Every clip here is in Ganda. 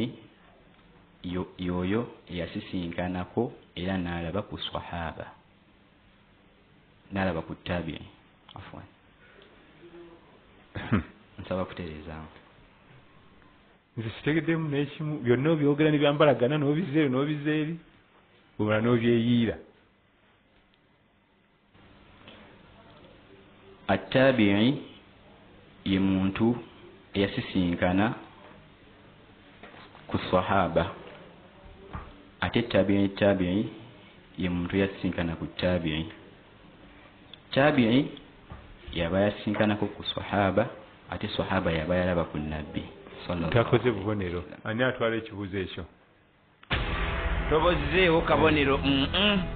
Tabi'i yoyo eyasisinkanako era n'alaba ku sahaba, n'alaba ku tabi'i. Afwan, nsaba kutereezaamu. Nze sitegeddemu n'ekimu. Byonna obyogera ne byambalagana, n'obizeeri n'obizeeri, bwemala n'obyeyiira. Attabi'i ye muntu eyasisinkana ku sahaba, ate tabi'i tabi'i ye muntu eyasisinkana ku tabi'i. Tabi'i yaba yasinkanako ku sahaba, ate sahaba yaba yalaba ku nabbi. Takoze bubonero. Ani atwala ekibuuzo ekyo? Tobozzeewo kabonero.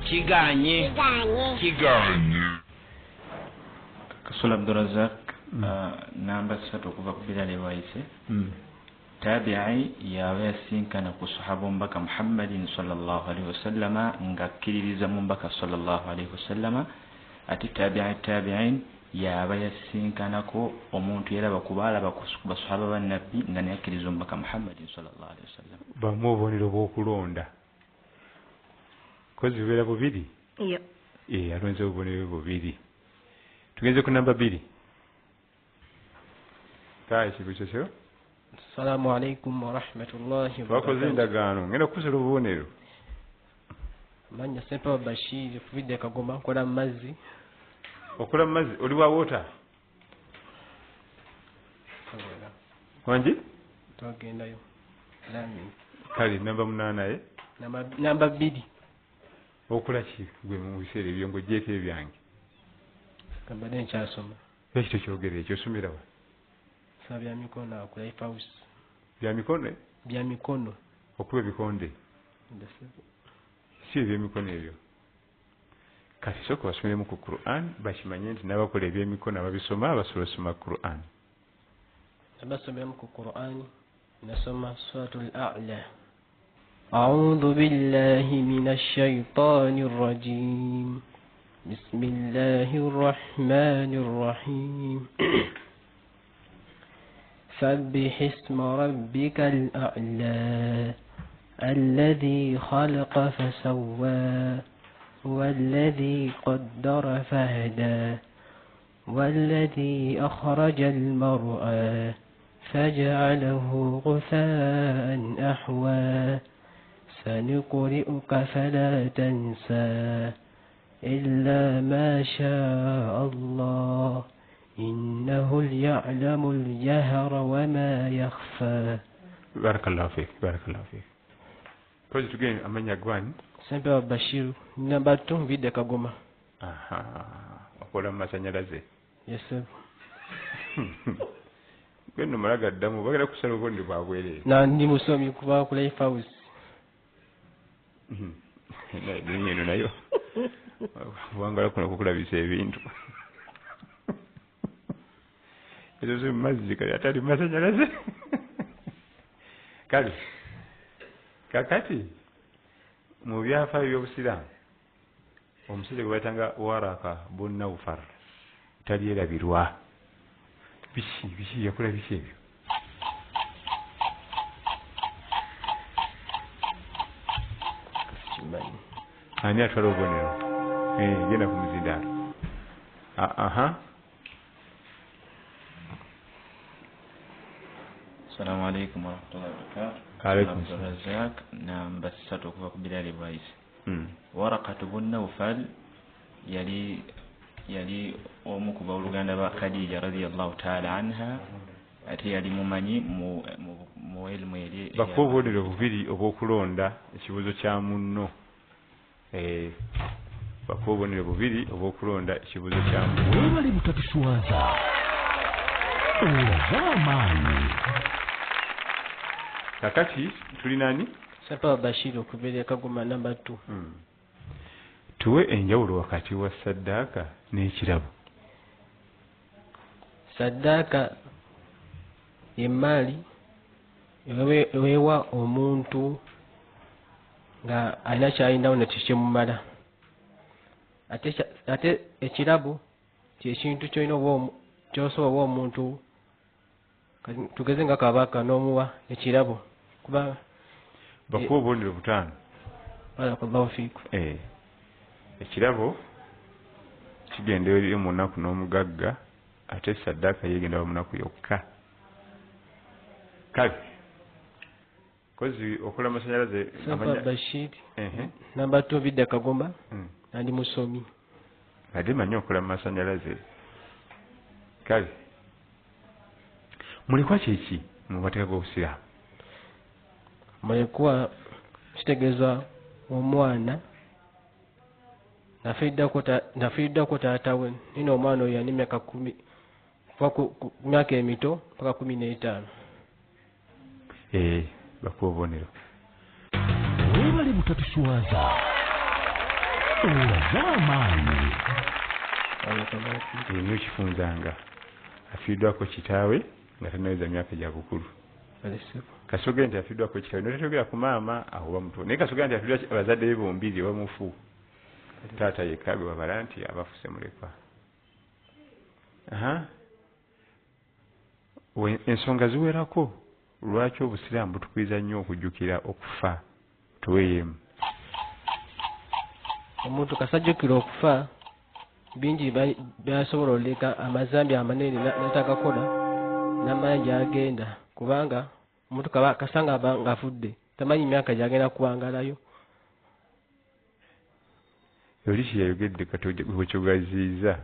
Kiganye, kiganye. Kasula Abdurazak, namba 3 okuva ku Bilal Bwaise. Tabi'i yaba yasinkana ku sahaba omubaka Muhammadin sallallahu alaihi wasallama ng'akkiririza mu mbaka sallallahu alaihi wasallama, ate tabi'i tabi'in yaba yasinkanako omuntu yalaba kuba alaba ku basahaba ba nabbi nga naye akkiriza omubaka Muhammadin sallallahu alaihi wasallam. Bamu obubonero bw'okulonda kozi bubeera bubiri. Alonze obubonero bubiri. Tugenze ku namba 2. Kaye ekibuuzo kyo. Assalamu alaikum warahmatullahi wabarakatuh. Twakoze endagaano, ngenda kukusala obubonero. Manya Sempa Bashir, kuvidde Kagoma, nkola mu mazzi. Okola mu mazzi, oli wa water? Wangi? Twagendayo. Lami. Kale namba 8. Namba 2. Okola ki gwe mu biseera ebyo ng'ogyeko ebyange? Kambadde nkyasoma. Lwaki tokyogera ekyo? Osomera wa? Soma bya mikono ku Life House. Bya mikono? Bya mikono. Okuba ebikonde? Si ebyemikono ebyo. Kati sooka basomeremu ku Quran bakimanye nti n'abakola ebyemikono ababisoma basobola osoma Quran. Abasomeramu ku Quran nasoma Suratul A'la. A'udhu billahi minash shaitanir rajim. Bismillahir rahmanir rahim. Sabbih isma rabbikal a'la alladhi khalaqa fasawwa والذي قدر فهدى والذي أخرج المرعى فجعله غثاء أحوى سنقرئك فلا تنسى إلا ما شاء الله إنه يعلم الجهر وما يخفى. بارك الله فيك، بارك الله فيك. Kozi tugende amanya gwani? Sempa Bashir, namba 2 vidde Kagoma. Aha, okola mu masanyalaze? Yes sir. Gwe mulaga ddamu bagenda kusala obubonero bwa bwereere. Na ndi musomi kuva ku Life House. Naye duniya eno nayo wangala kuno kukulabisa ebintu. Ezo si mazzi kale atali masanyalaze. Kale kakati mu byafaayo by'obusiraamu omusajja gwe bayitanga Waraka bun Nawfal talyerabirwa. Biki biki yakola biki ebyo? Ani atwala obubonero? Genda ku muzindaalo. Aha. Assalamu alaikum warahmatullahi wabarakatuh. Alaikum salam. Abdurazak, namba 3 okuva ku Bilal Bwaise. Waraqatu bun Nawfal yali omu ku booluganda ba Khadija radiyallahu ta'ala anha, ate yali mumanyi mu elimu eri. Bakuwa obubonero bubiri obw'okulonda ekibuuzo kya munno. Bakuwa obubonero bubiri obw'okulonda ekibuuzo kya munno. Weebale butatuswaza. Olaze amaanyi. Kakati tuli nani? Sempa Bashir okuva Kagoma namba 2. Tuwe enjawulo wakati wa saddaaka n'ekirabo. Saddaaka emaali eweebwa omuntu nga alina ky'alinawo ne tekimumala. Ate ekirabo kyekintu ky'olina ky'osobola owa omuntu, tugeze nga kabaka n'omuwa ekirabo. Kuba bakuwa obubonero 5. Barakallahu fiikum. Ekirabo kigenda eri omunaku n'omugagga, ate saddaaka yegenda wa munaku yokka. Kale kozi okola amasanyalaze. Ssempa Bashir, namba 2 Bidda Kagoma, ndi musomi. Ate manyi okola amasanyalaze. Kale mulekwa kiki mu mateeka g'obusiraamu? Mulekwa kitegeeza omwana nafiiriddako taata we, nina omwana oyo alina emyaka 10 kuva ku myaka emito paka 15. Bakuwa obubonero. Webale butatuswaza, olaze amaanyi. Nnyo kifunzanga afiiriddwako kitaawe nga tannaweza myaka gya bukulu. Kasogera nti afiiriddwako kitaawe, notatogera ku maama awo bamuto, naye kasogera nti afiiriddwa abazadde be bombiri bamufu, taata yekka gwe babala nti abafuse mulekwa. Ensonga ziwerako lwaki obusiraamu butukubiriza nnyo okujjukira okufa tuweeyemu. Omuntu kasajjukira okufa bingi byasobola oleka amazambi amanene n'atagakola n'amanya gy'agenda, kubanga omuntu kasanga aba ng'afudde tamanyi myaka gy'agenda kuwangalayo. Oli kyeyayogedde kati bwekyogaziiza.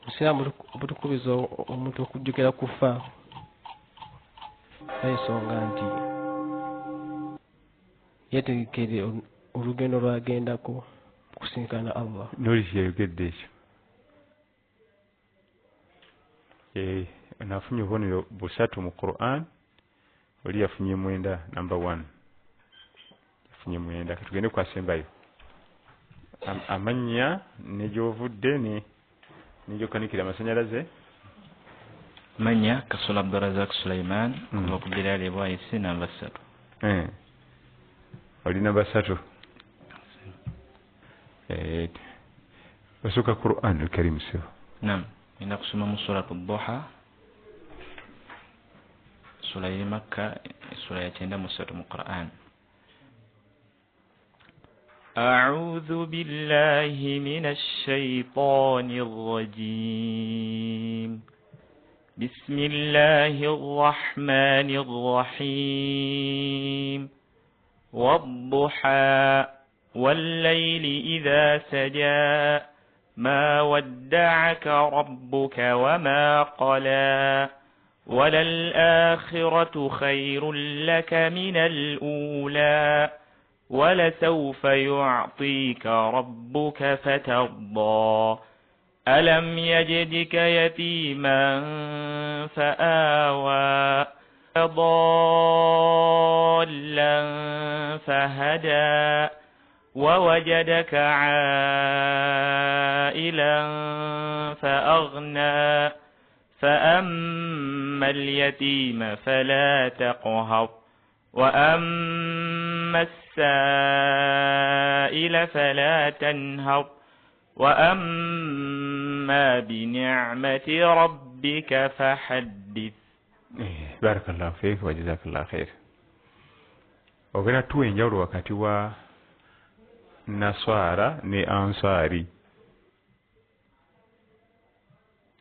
Obusiraamu butukubiriza omuntu okujjukira kufa ensonga nti yeetegekere olugendo lw'agendako okusinkana Allah. N'oli kyeyayogedde ekyo. Nafunye obubonero 3 mu Quran, oli yafunye 9, namba 1 yafunye 9. Katugende kwasembayo amannya ne gy'ovudde ne gy'okanikira amasanyalaze. Manya Kasolo Abdurazak Sulaiman, kuva ku Bilal Bwaise namba 3. Oli namba 3. Osooka Quran al-Karim sio? Naam, nina kusoma mu Suratu Duha, sura ya Makka, sura ya 93 mu Quran. أعوذ بالله من الشيطان الرجيم. بسم الله الرحمن الرحيم. والضحى والليل إذا سجى ما ودعك ربك وما قلى وللآخرة خير لك من الأولى ولسوف يعطيك ربك فترضى ألم يجدك يتيما فآوى ضالا فهدى ووجدك عائلا فأغنى فأما اليتيم فلا تقهر وأما السائل فلا تنهر وأما بنعمة ربك فحدث. بارك الله فيك وجزاك الله خير. Ogenda tuwa enjawulo wakati wa Naswara ne Ansari.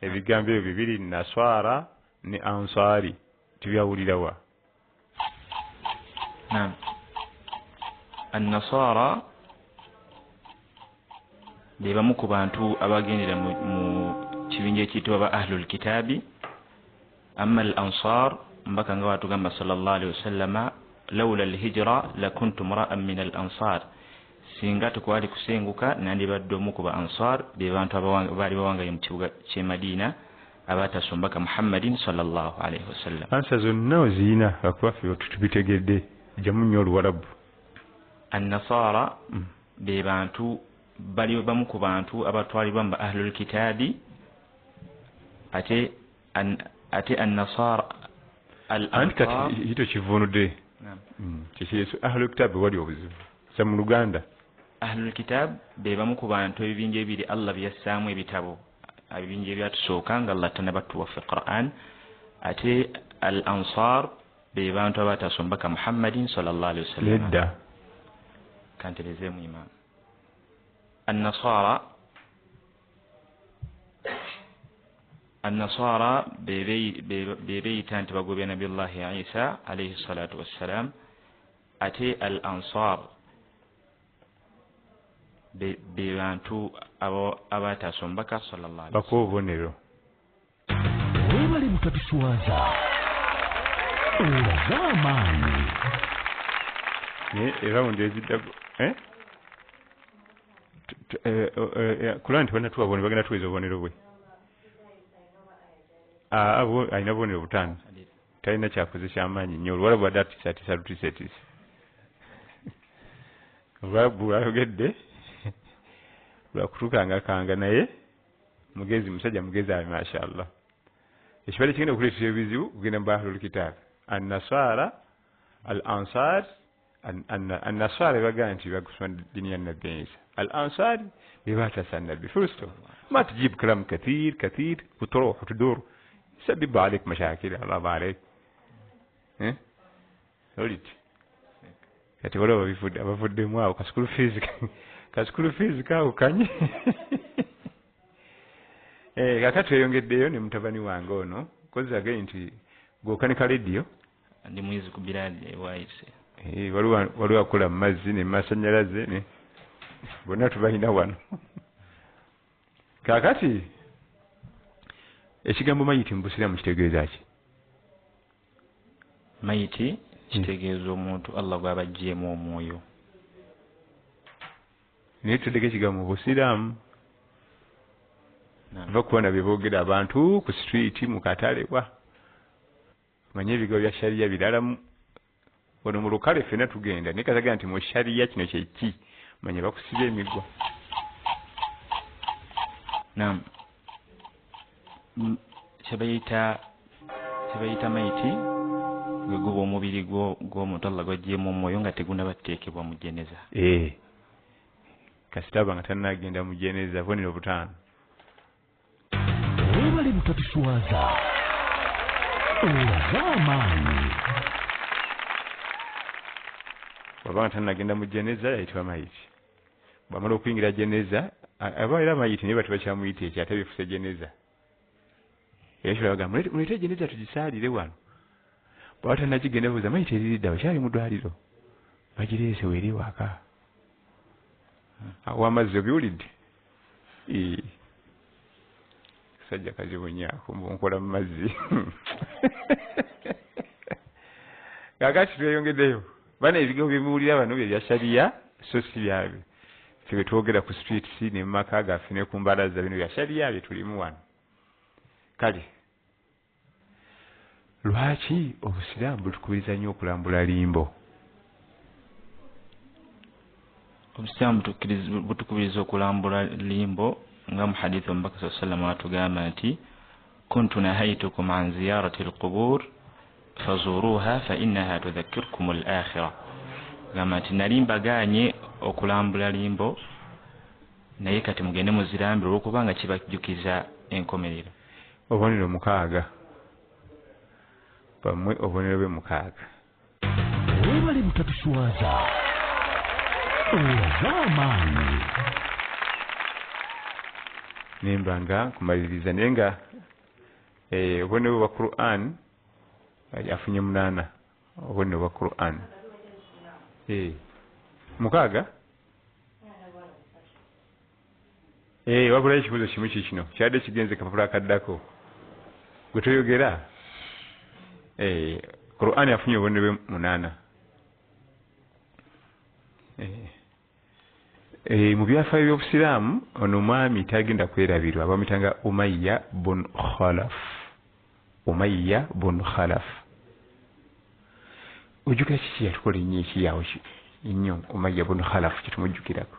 Ebigambo ebyo bibiri, Naswara ne Ansari, tubyawulira wa? Naam. An-Nasara be bamu ku bantu abagendera mu kibinja ekiyitibwa ba Ahlul Kitabi. Amma al-Ansar mbaka nga watugamba sallallahu alaihi wasallama laula al-hijra lakuntu mra'an min al-ansar, singa tekwali kusenguka nandibadde omu ku ba Ansar, be bantu abaali bawangaye mu kibuga ky'e Madina abaatasombaka Muhammadin sallallahu alaihi wasallam. Ansa zonna oziyina lwakuba ffe tubitegedde, jjamu nnyo Oluwarabu. An-Nasara be bantu bali bamu ku bantu abatwalibwa mu Ahlul Kitabi, ate An-Nasara anti kati hito kivunudde kyekireeso Ahlul Kitabi wali obuzibu sa mu Luganda. Ahlul Kitab be bamu ku bantu ebibinja ebiri Allah bye yassaamu ebitabo, ebibinja ebyatusooka nga Allah tannabatuwa ffe Quran. Ate Al Ansar be bantu abataasa omubaka Muhammadin sallallahu alaihi wasallam. Nedda. Kanterezeemu imaam. Annasara be beeyita nti bagobya Nabillahi Isa alayhi salatu wassalam, ate Al Ansar be bantu abataasa omubaka sallallahu alaihi wasallam. Bakuwa obubonero. Webale butatuswaza, olaze amaanyi. Naye erawundi eziddako Kurani tebannatuwa bubonero, bagenda tuweza obubonero bwe. Alina obubonero butaano, talina kyakoze kyamaanyi nnyo. Oluwala bwadde atiisatiisa lutiisatiisa, olwalabu ayogedde lwakutukangakanga, naye mugezi, musajja mugezi abe mashallah. Ekibadde kigenda okuleetera ebizibu kugenda mu ahlul kitaab, annasara, al ansar. Annasara bagamba nti bagusoma ddiini ya Nabbi Isa, al ansar be baataasa Nabbi. First ما تجيب كلام كثير كثير وتروح وتدور يسبب عليك مشاكل. الله عليك ولد kati waliwo abavuddemu awo ka school fees kaawukanye. Kakati tweyongeddeyo ne mutabani wange ono kozi agaye nti gwokanika lediyo. Ndi muyizi ku Bilali ewayise. Waliwo akola mu mazzi ne masannyalaze ne bonna tubalina wano. Kaakati ekigambo mayiti mu busiraamu kitegeeza ki? Mayiti kitegeeza omuntu Allah gw'aba aggyeemu omwoyo. Naye tuddeko ekigambo mu busiraamu, va kubona bye boogera abantu ku street mu katale wa manye ebigambo bya shariya biralamu. Wano mu lukale ffenna tugenda naye katagaa nti mu shariya kino kye ki, manye bakusiba emigwa. Naam, kyebayita mayiti gwe guba omubiri gw'omuntu Allah gw'aggyeemu omwoyo nga tegunnaba kuteekebwa mu jeneza. Kasita aba nga tannagenda mu jeneza, bubonero butaano. Webale butatuswaza, olaze amaanyi. Bw'aba nga tannagenda mu jeneza yayitibwa mayiti. Bw'amala okuyingira jeneza aba era mayiti, naye batebakyamuyita ekyo, ate bifuse jeneza. Era kyo bagamba muleete jeneza tugisaalire wano. Bw'aba tannagigenda buuza mayiti eriridda okyali mu ddwaliro, bagireese weeri waka. Awo amazzi obiwulidde? Kasajja kazibu nnyo ako, mbu nkola mu mazzi. Kaakati tweyongeddeyo. Bana ebigambo bye muwulira bano bye bya shariya, so si byabwe. Ffe bye twogera ku streets ne mu maka gaffe ne ku mbalaza, bino bya shariya bye tulimu wano. Kale lwaki obusiraamu butukubiriza nnyo okulambula limbo? Obusiraamu butukubiriza okulambula limbo nga mu hadithi omubaka sallallahu alaihi wasallam atugamba nti kuntu nahaytukum an ziyarati alqubur fazuruha fa innaha tudhakkirukum al-akhirah. Gamba nti nali mbagaanye okulambula limbo, naye kati mugende muzirambire olwokubanga kibajjukiza enkomerero. Obubonero mukaaga, bammwe obubonero bwe mukaaga. Webale butatuswaza, olaze amaanyi. Nemba nga nkumaliriza, naye nga obubonero bwa Quran afunye 8. Obubonero bwa Quran mukaaga. Wabulayo ekibuuzo kimu kikino kyadde kigenze kapapula akaddako gwe toyogera. Quran afunye obubonero bwe 8. Mu byafaayo by'obusiraamu ono omwami tagenda kwerabirwa, bamuyitanga Umayya bun Khalaf. Umayya bun Khalaf, ojjukira kiki yatukola ennyo ekiyaawo ennyo? Umayya bun Khalaf kyetumujjukirako.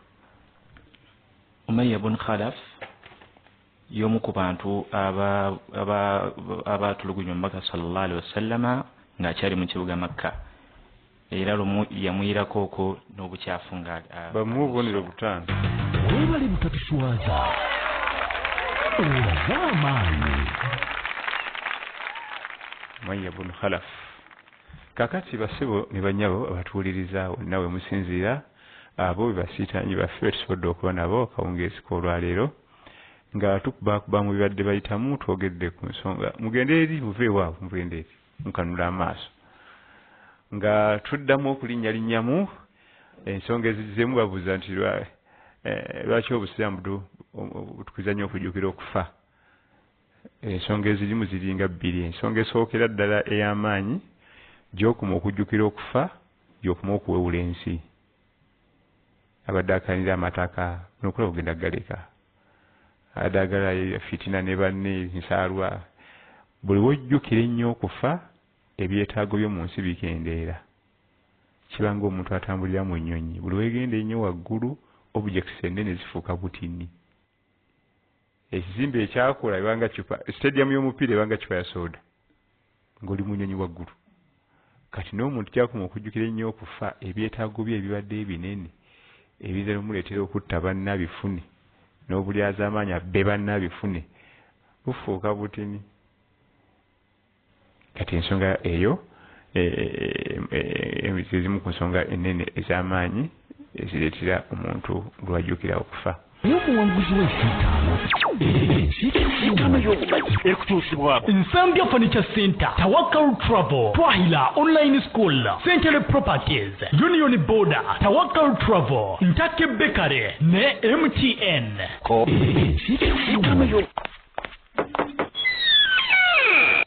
Umayya bun Khalaf y'omu ku bantu abaatulugunya omubaka sallallahu alaihi wasallama ng'akyali mu kibuga Makka, era lumu yamuyirako okwo n'obukyafu nga bamuwa obubonero butaano. Webale butatuswaza, olaze amaanyi. Umayya bunu Khalaf. Kakati basebo ne bannyabo abatuwuliriza wonna we musinziira, abo be basiitanyi baffe tusobodde okuba nabo akawungeezi k'olwaleero nga tukubakuba mu bibadde bayitamu. Twogedde ku nsonga, mugende eri, muve ewaabwe, mugende eri mukanula amaaso, nga tuddamu okulinnyalinyamu ensonga ezizzeemu. Babuuza nti lwaki obusiraamu butukuza nnyo okujjukira okufa. Ensonga ezirimu ziringa bbiri. Ensonga esookera ddala ey'amaanyi, gy'okuma okujjukira okufa, gy'okuma okuwewula ensi. Abadde akanira amataka nokulaba ogenda galeka, abadde agala fitina ne banne nsaalwa. Buli wojjukira ennyo okufa, ebyetaago byo mu nsi bikendeera. Kibanga omuntu atambulira mu nnyonyi, buli wegenda ennyo waggulu objects ennene zifuuka butini. Ekizimbe ekyakola ebanga cupa, stadium y'omupiira ebanga cupa ya soda ng'oli mu nnyonyi waggulu. Kati n'omuntu kyakuma okujjukira ennyo okufa, ebyetaago bye ebibadde ebinene ebiyinza n'omuleetera okutta banne abifune, n'obulyazaamaanyi abbe banne abifune, bufuuka butini. Kati ensonga eyo ezimu ku nsonga ennene ez'amaanyi ezireetera omuntu lwajjukira okufa. Omuwanguzi w'ensiitaano, ensiitaano y'obumanyi ekutuusibwako Nsambya Furniture Center, Tawakal Travel, Twahila Online School, Century Properties, Union Border, Tawakal Travel, Ntake Bakery ne MTN. Ensiitaano y'obumanyi.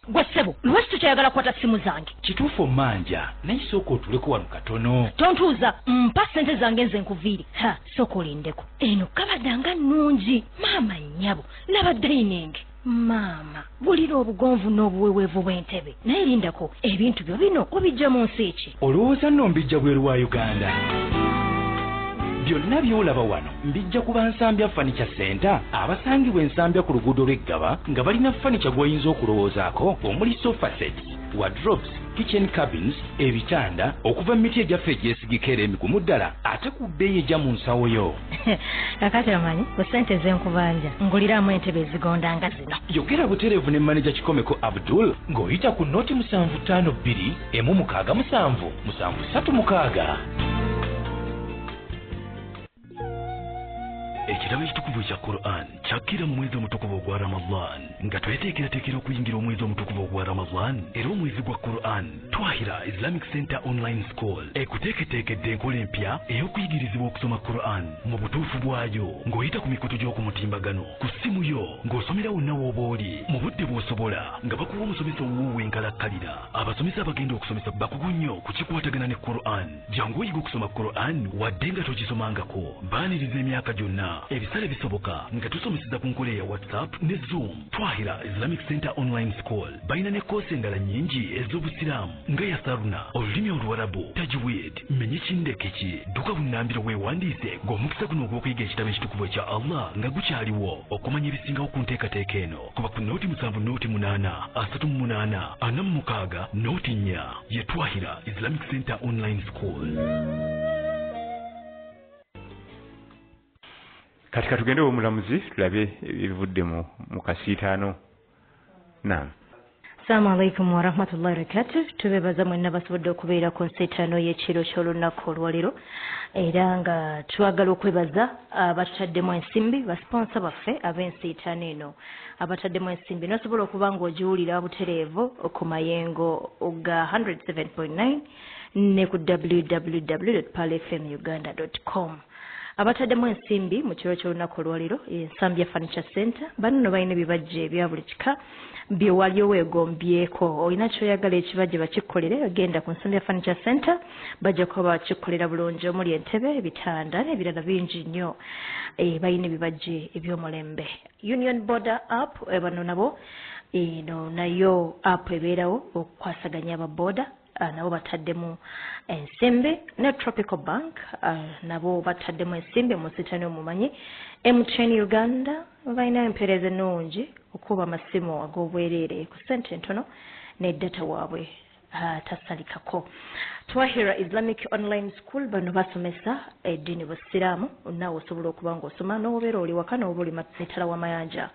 Gwe ssebo, lwaki tokyayagala kukwata ssimu zange? Kituufu omanja, naye sooka otuleko wano katono. Tontuuza, mpa ssente zange nze nkuviire. Ha, sooka olindeko. Eno kabada nga nnungi. Maama nnyabo, laba dining. Maama, bulira obugonvu n'obuweweevu bw'entebe. Naye lindako, ebintu byo bino obijja mu nsi ki? Olowooza nno mbijja bweru wa Uganda? Byonna by'olaba wano mbijja ku Bansambya Furniture Center abasangibwa Ensambya ku luguudo lw'Eggaba, nga balina furniture gw'oyinza okulowoozaako, omuli sofa sets, wardrobes, kitchen cabins, ebitanda okuva mu miti egyaffe egyesigika era emigumu ddala, ate ku bbeeyi ejja mu nsawo yo. Kakati omanyi, ku ssente z'enkubanja nguliramu entebe ezigonda nga zino. Yogera butereevu ne maneja Kikomeko Abdul ng'oyita ku 0752 167 736. Ekitabo ekitukuvu ekya Quran kyakkira mu mwezi omutukuvu ogwa Ramadan, nga tweteekerateekera okuyingira omwezi omutukuvu ogwa Ramadan era omwezi gwa Quran. Twahira Islamic Center Online School ekuteeketeekedde enkola empya ey'okuyigirizibwa okusoma Quran mu butuufu bwayo, ng'oyita ku mikutu gy'okumutimbagano ku ssimu yo, ng'osomera wonna w'oba oli mu budde bw'osobola, nga bakuwa omusomesa owuwo ow'enkalakkalira. Abasomesa abagenda okusomesa bakugu nnyo ku kikwatagana ne Quran. Jangu oyiga okusoma Quran wadde nga togisomangako. Baaniriza emyaka gyonna, ebisale bisoboka, nga tusomeseza ku nkola eya WhatsApp ne Zoom. Twahira Islamic Center Online School balina ne koosi endala nnyingi ez'obusiraamu nga yasaruna, olulimi Oluwarabu, tajwid, menye kindekeki. Dduka bunnambiro weewandiise ng'omukisa guno ogw'okuyiga ekitabo ekitukuvu ekya Allah nga gukyaliwo. Okumanya ebisingawo ku nteekateeka eno, kuba ku 070 08 38 46 04. Ye Twahira Islamic Center Online School. Kati katugende omulamuzi tulabe ebivudde mu kasiitaano. Naam. Assalamu alaikum warahmatullahi wabarakatuh. Tubebaza mwenna basobodde okubeera ku nsiitaano y'ekiro ky'olunaku olwaleero, era nga twagala okwebaza abatutaddemu ensimbi, basponsa baffe ab'ensiitaano eno abataddemu ensimbi. N'osobola okuba ng'ogiwulira butereevu ku mayengo ga 107.9 ne ku www.palfmuganda.com. Abataddemu ensimbi mu kiro ky'olunaku olwaleero, Ensambya Furniture Center. Bano nno balina ebibajje ebya buli kika bye wali weegombyeko. Olina ky'oyagala ekibajje bakikkolere, ogenda ku Nsambya Furniture Center, bajja kuba bakikkolera bulungi, omuli entebe, ebitanda n'ebirala bingi nnyo. Balina ebibajje eby'omulembe. Union Border app, bano nabo eno nayo app ebeerawo okukwasaganya ababoda, nabo bataddemu ensimbi. Ne Tropical Bank nabo bataddemu ensimbi mu nsitano omumanyi. MTN Uganda balina empeereza ennungi, okuba amasimu ag'obwereere ku ssente entono ne data waabwe. Tasalikako. Twahira Islamic Online School bano basomesa eddiini busiraamu, naawe osobola okuba ng'osoma n'obeera oli waka n'oba oli mitala w'amayanja,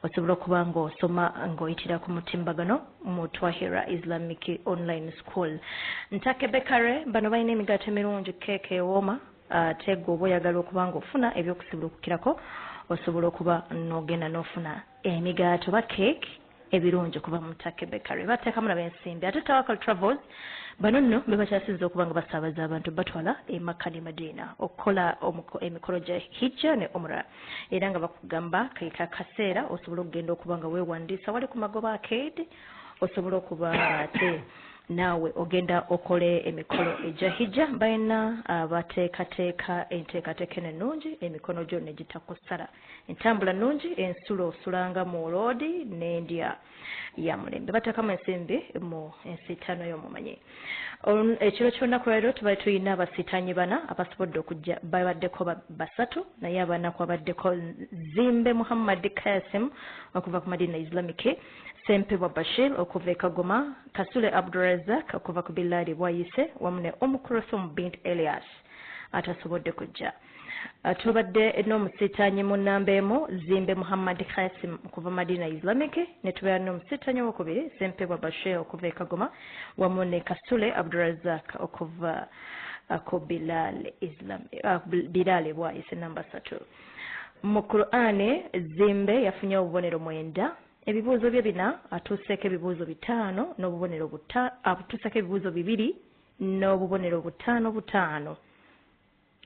osobola okuba ng'osoma ng'oyitira ku mutimbagano mu Twahira Islamic Online School. Ntake Bakery bano balina emigaati emirungi, keeke ewooma, ate gwe oba oyagala okuba ng'ofuna ebyokusibulukukirako osobola okuba n'ogenda n'ofuna emigaati oba keeke ebirungi okuva mu Ntake Bakery. Bateekamu nabo ensimbi. Ate Tawakal Travels bano nno be bakyasizza okuba nga basaabaza abantu batwala e Makka ne Madiina okukola emikolo gya Hijja ne Umrah, era nga bakugamba ke kaseera osobola okugenda okuba nga weewandiisa wali ku Magoba Arcade, osobola okuba ate naawe ogenda okole emikolo egya Hijja. Balina abateekateeka enteekateeka eno ennungi, emikono gyo ne gitakusala, entambula nnungi, ensulo osulanga mu loodi n'endya ya mulembe. Bateekamu ensimbi mu ensiitaano y'omumanyi. Ekiro ky'olunaku lwaleero tubadde tulina abasiitanyi bana abasobodde okujja, babaddeko basatu, naye abana kwabaddeko Zimbe Muhammad Kasim okuva ku Madina Islamic, Sempebwa Bashir okuva e Kagoma, Kasule Abdurazak okuva ku Bilali Bwayise, wamu ne Omukurusum bint Elias atasobodde kujja. Tubadde n'omusiitanyi mu nnamba emu Zimbe Muhammad Kasim okuva Madina Islamic, ne tubeera n'omusiitanyi owokubiri Sempebwa Bashir okuva e Kagoma, wamu ne Kasule Abdurazak okuva ku Bilal Islam, Bilal Bwayise namba 3. Mu Qur'ani Zimbe yafunye obubonero 9, ebibuuzo bye 4 atuuseeko ebibuuzo 5 n'obubonero atuuseeko ebibuuzo 2 n'obubonero 5 5.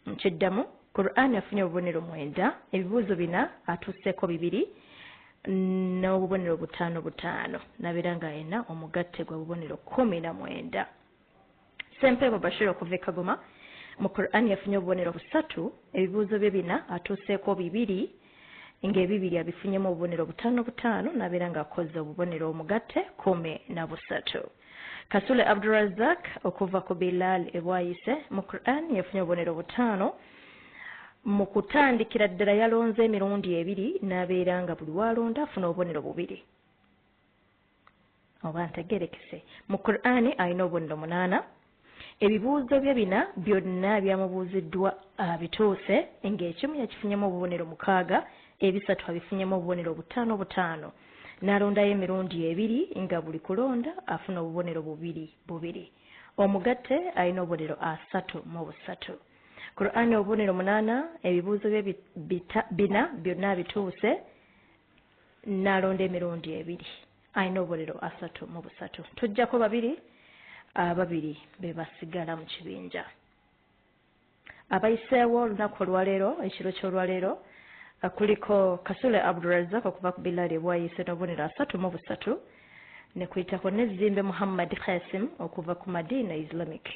Nkiddamu, Qur'an yafunye obubonero 9, ebibuuzo 4 atuuseeko 2 n'obubonero 5 5, nabeera nga alina omugatte gwa bubonero 19. Sempebwa Bashir okuva e Kagoma, mu Qur'an yafunye obubonero 3, ebibuuzo bye 4 atuuseeko 2, ng'ebibiri abifunyemu obubonero 5 5, nabeera ng'akoze obubonero omugatte 13. Kasule Abdurazak okuva ku Bilal Ebwayise, mu Qur'an yafunye obubonero 5, mu kutandikira ddala yalonze emirundi 2, n'abeera nga buli w'alonda afuna obubonero 2. Oba ntegerekese. Mu Qur'an alina obubonero 8, ebibuuzo bye 4 byonna byamubuuziddwa abituuse, ng'ekimu yakifunyemu obubonero 6, ebisatu abifunyemu obubonero 5 5, n'alondayo emirundi 2, nga buli kulonda afuna obubonero 2 2. Omugatte alina obubonero 33. Qur'an obubonero 8, ebibuuzo bye 4 byonna abituuse, n'alonda emirundi 2, alina obubonero 33. Tujjako babiri, ababiri be basigala mu kibinja. Abayiseewo olunaku olwaleero, ekiro ky'olwaleero, kuliko Kasule Abdurazak okuva ku Bilali Bwayise n'obubonero 33, ne kuyitako ne Zimbe Muhammad Kasim okuva ku Madina Islamic,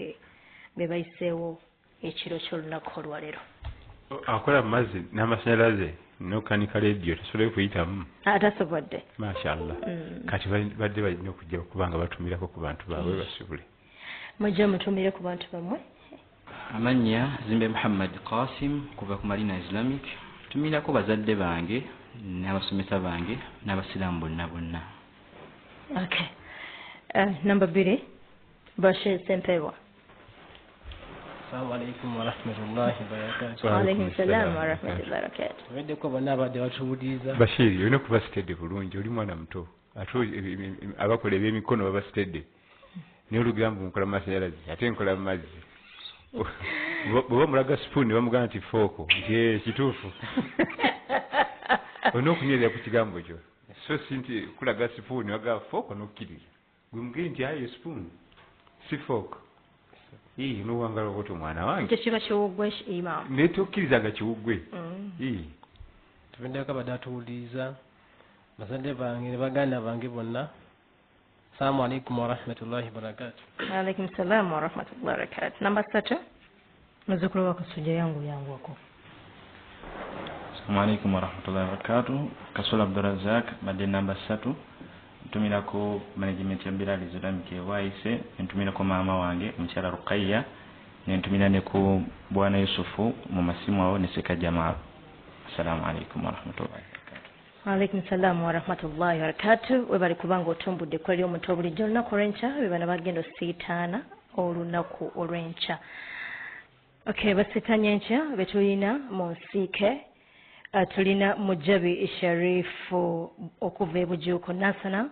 be bayiseewo ekiro ky'olunaku olwaleero. Akola mu mazzi n'amasannyalaze n'okukanika leediyo tasobole kuyitamu. Atasobodde. Mashallah. Kati badde balina okujja okuba nga batumirako ku bantu baabwe basibule. Mujje mutumire ku bantu bammwe. Amannya Zimbe Muhammad Qasim kuva ku Madina Islamic. Tumirako bazadde bange n'abasomesa bange n'abasiraamu bonna bonna. Okay. Namba 2 Bashir Sempebwa. Assalamu alaikum warahmatullahi wabarakatuh. Wa alaikum salam warahmatullahi wabarakatuh. Tubeddeko bonna abadde batuwuliriza. Bashir, olina okuba steady bulungi, oli mwana muto. Ate abakola ebyemikono baba steady. Naye olugambo nkola mu masannyalaze ate nkola mu mazzi. Bw'oba mulaga spoon ne bamugamba nti fooko, nti kituufu. Olina okunywerera ku kigambo kyo. So si nti kulaga spoon wagamba fooko n'okkiriza. Gwe mugende nti ayo spoon si fooko. N'owangala obw'otyo mwana wange. Ekyo kiba kiwuggwe Imam. Naye tokkirizanga kiwuggwe. Tubeddeko abadde atuwuliriza, bazadde bange ne baganda bange bonna. Assalamu alaikum warahmatullahi wabarakatuh. Wa alaikum salam warahmatullahi wabarakatuh. Namba 3 muzzukulu wa Kasujja yangu yangu wako. Assalamu alaikum warahmatullahi wabarakatuh. Kasule Abdurazak badde namba 3. Ntumirako management ya Bilal Islamic Bwayise, ntumirako maama wange mukyala Ruqayya, ne ntumira ne ku bwana Yusufu mu masimu awo ne Seka Jamal. Assalamu alaikum warahmatullahi wabarakatuh. Waalaikum salaamu warahmatullahi wabarakatuh. Webali kubanga otumbudde kwali omuntu obulijjo olunaku olw'enkya be bano bagenda osiitaana olunaku olw'enkya. Okay, basiitaanye enkya be tulina mu nsiike. Tulina Mujabi Sharifu okuva e Bujuuko Nansana,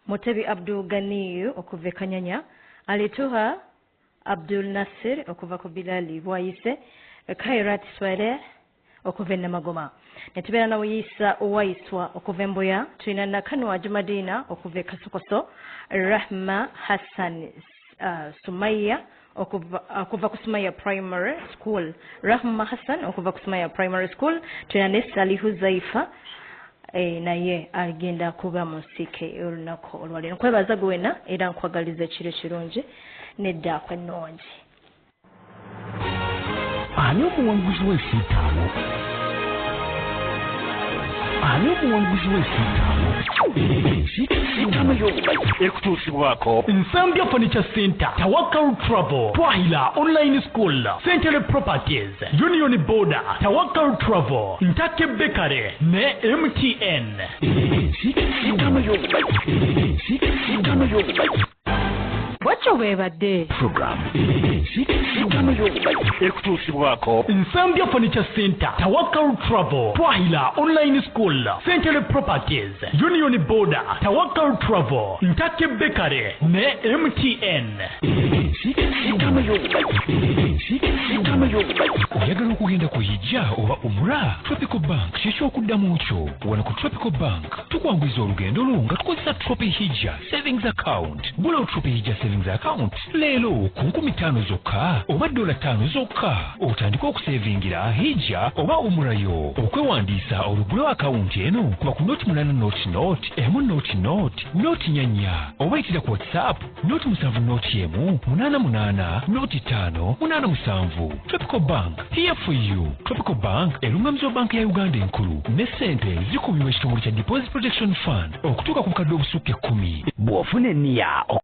Mutebi Abdul Ganiyu okuva e Kanyanya, Alituha Abdul Nasir okuva ku Bilali Bwayise, Kairat Swaleh okuva e Namagoma. Ne tubeera na Wuyisa Waiswa okuva e Mbuya, tulina Nakanwa Jumadina okuva e Kasokoso, Rahma Hassan Sumaya okuva ku Sumaya Primary School, Rahma Hassan okuva ku Sumaya Primary School, tulina ne Salihu Zaifa naye agenda kuba mu nsiike olunaku olwaleero. Nkwebaza gwe wena era nkwagaliza ekiro kirungi neddaako ennungi. Ani omuwanguzi w'ensiitaano? Ani omuwanguzi w'ensiitaano? Ensiitaano y'obumanyi ekutuusibwako Nsambya Furniture Center, Tawakal Travel, Twahila Online School, Century Properties, Union Border, Tawakal Travel, Ntake Bakery ne MTN. Ensiitaano y'obumanyi. Ensiitaano y'obumanyi. Bwatyo bwebadde. Program Ensiitaano y'obumanyi ekutuusibwako Nsambya Furniture Center, Tawakal Travel, Twahila Online School, Century Properties, Union Border, Tawakal Travel, Ntake Bakery ne MTN. Ensiitaano y'obumanyi. Ensiitaano y'obumanyi. Oyagala okugenda ku hijja oba umra? Tropical Bank kyekyokuddamu kyo. Wano ku Tropical Bank tukwanguyiza olugendo lwo nga tukozesa Tropi Hijja Savings Account. Gulawo Tropi Hijja Savings Account leero ku 5,000 zokka oba $5 zokka, otandike okusevingira hijja oba umra yo. Okwewandiisa olugulewo akawunti eno kuba ku 08 0 0 1 0 0 0 4 oba yitira ku WhatsApp 07 01 88 05 87. Tropical Bank, here for you. Tropical Bank erungamizwa banka ya Uganda enkulu ne ssente zikuumibwa ekitongole kya Deposit Protection Fund okutuuka ku bukadde obusukka 10. Bw'ofuna enniya